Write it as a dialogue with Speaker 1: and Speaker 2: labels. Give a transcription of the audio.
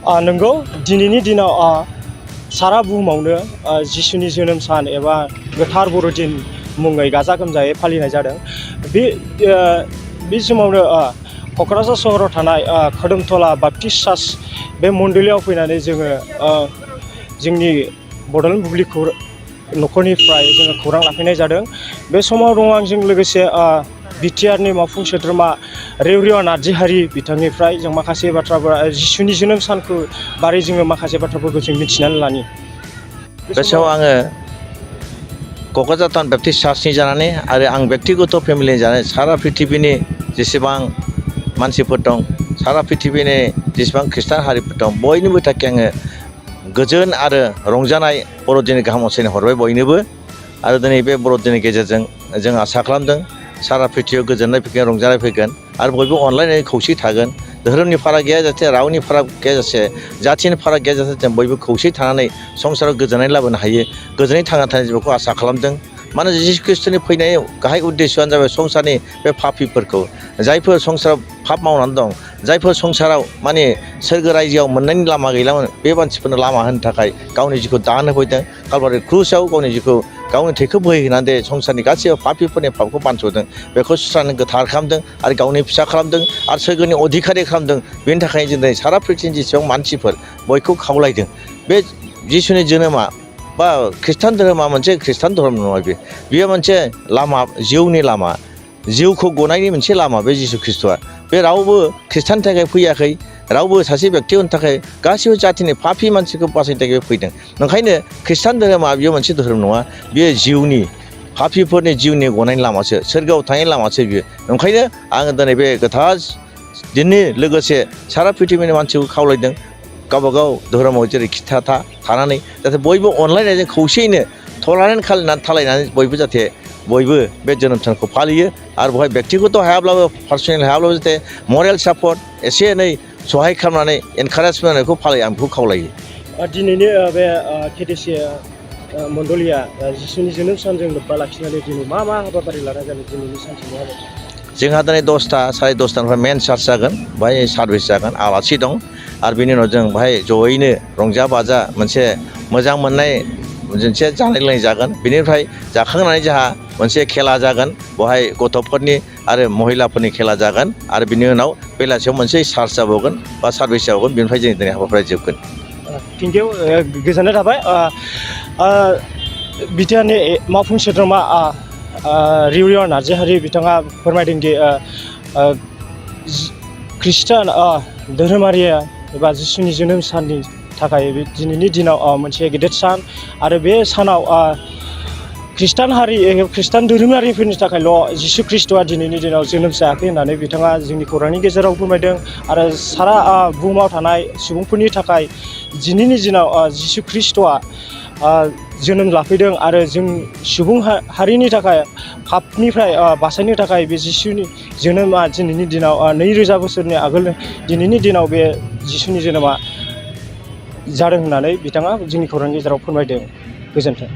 Speaker 1: नंगौ दिनैनि दिनाव सारा बुहुमावनो जिसुनि जोनोम सान एबा गोथार बर'दिन मुङै गाजा गोमजायै फालिनाय जादों। बे समावनो क'क्राझार सहराव थानाय खोदोमथला बाप्टिस्ट चार्च बे मन्दिराव फैनानै जोङो जोंनि बड'लेण्ड बुब्लि न'खरनिफ्राय जोङो खौरां लाफैनाय जादों। बे समाव दङ आंजों लोगोसे बिटिआरनि मावफुं सोद्रोमा रेवरिया नार्जिहारि बिथांनिफ्राय जों माखासे बाथ्राफोर जिसुनि जोनोम सानखौ बारै जोङो माखासे बाथ्राफोरखौ जों मिथिनानै लानि।
Speaker 2: बे समाव आङो क'क्राझार टाउन बाप्टिस्ट चार्चनि जानानै आरो आं बेक्तिगत फेमिलिनि जानानै सारा पृथिबीनि जेसेबां मानसिफोर दं, सारा पृथिबीनि जेसेबां खृष्टान हारिफोर दं, बयनिबो थाखाय आङो गोजोन आरो रंजानाय बर'दिननि गाहाम हामलायनाय हरबाय बयनोबो। आरो दिनै बे बर'दिननि गेजेरजों जों आसा खालामदों सारा पृथिबीयाव गोजोननाय फैगोन, रंजानाय फैगोन आरो बयबो अनलायनानै खौसे थागोन। धोरोमनि फाराग गैयाजासे, रावनि फाराग गैयाजासे, जाथिनि फाराग गैयाजासे जों बयबो खौसे थानानै संसाराव गोजोननाय लाबोनो हायो, गोजोनै थांना थानाय बेखौ आसा खालामदों। मानोना जिसु खृष्टनि फैनाय गाहाय उद्देश्यआनो जाबाय संसारनि बे पापिफोरखौ, जायफोर संसाराव पाप मावनानै दं, जायफोर संसाराव माने सोरगो रायजोआव मोननायनि लामा गैलामोन, बे मानसिफोरनो लामा होनो थाखाय गावनि जिउखौ दान होफैदों। कालभारि क्रुसाव गावनि जिउखौ गावनि थैखौ बोहैहोनानै संसारनि गासैबो पापिफोरनि पापखौ बानस'दों, बेखौ सुस्रांनो गोथार खालामदों आरो गावनि फिसा खालामदों आरो सोरगोनि अधिखारि खालामदों। बेनि थाखाय जों दिनै सारा पृथिबीनि जेसेबां मानसिफोर बयखौ खावलायदों। बे जिसुनि जोनोमा बा खृष्टान धोरोमा मोनसे खृष्टान धोरोम नङा, बेयो मोनसे लामा, जिउनि लामा, जिउखौ गनायनि मोनसे लामा। बे जिसु खृष्टआ बे रावबो खृष्टाननि थाखाय फैयाखै, रावबो सासे बेक्ति होनो थाखाय, गासैबो जाथिनि पापि मानसिखौ बासायनो थाखाय फैदों। ओंखायनो खृष्टान धोरोमा बेयो मोनसे धोरोम नङा, बेयो जिउनि, पापिफोरनि जिउनि गनायनि लामासो, सोरगोआव थानायनि लामासो बियो। ओंखायनो आङो दिनै बे गोथार दिननि लोगोसे सारा पृथिबीनि मानसिखौ खावलायदों गावबागाव धोरोमाव जेरै थानानै जाहाथे बयबो अनलायनायजों खौसेयैनो टलारेन्ट खालामनानै थालायनानै बयबो जाहाथे बयबो बे जोनोम सानखौ फालियो। आरो बेवहाय बेक्तिगत हायाब्लाबो, पार्सनेल हायाब्लाबो जाहाथे मरेल सापर्ट एसे एनै सहाय खालामनानै एनकारेज होनायखौ फालियो, आं बेखौ खावलायो।
Speaker 1: दिनैनि बे केडिसि मण्डलिया जिसुनि जोनोम सानजों लोब्बा लाखिनानै दिनै मा हाबाफारि लानाय जादों दिनैनि सानसेनि हाबाफारि?
Speaker 2: जोंहा दिनै 10ता, 10:30निफ्राय मेन चार्च जागोन, बेहाय सार्भिस जागोन, आलासि दं। आरो बिनि उनाव जों बेहाय जयैनो रंजा बाजा मोनसे मोजां मोननाय मोनसे जानाय लोंनाय जागोन। बेनिफ्राय जाखांनानै जोंहा मोनसे खेला जागोन, बेवहाय गथ'फोरनि आरो महिलाफोरनि खेला जागोन। आरो बिनि उनाव बेलासियाव मोनसे चार्च जाबावगोन बा सार्भिस जाबावगोन। बेनिफ्राय जों दिनै हाबाफारिया जोबगोन।
Speaker 1: थेंक इउ, गोजोननाय थाबाय। बिटिआरनि मावफुं सोद्रोमा रेवरिया नार्जिहारि बिथाङा फोरमायदोंदि खृष्टान धोरोमारि एबा जिसुनि जोनोम साननि थाखाय दिनैनि दिनाव मोनसे गेदेर सान, आरो बे सानाव खृष्टान हारि, खृष्टान धोरोमारिफोरनि थाखायल' जिसु खृष्टआ दिनैनि दिनाव जोनोम जायाखै होननानै बिथाङा जोंनि खौरांनि गेजेराव फोरमायदों। आरो सारा बुहुमाव थानाय सुबुंफोरनि थाखाय दिनैनि दिनाव जिसु खृष्टआ जोनोम लाफैदों, आरो जों सुबुं हारिनि थाखाय पापनिफ्राय बासायनो थाखाय बे जिसुनि जोनोमा दिनैनि दिनाव 2000 बोसोरनि आगोल दिनैनि दिनाव बे जिसुनि जोनोमा जादों होननानै बिथाङा जोंनि खौरांनि गेजेराव फोरमायदों। गोजोन्थों।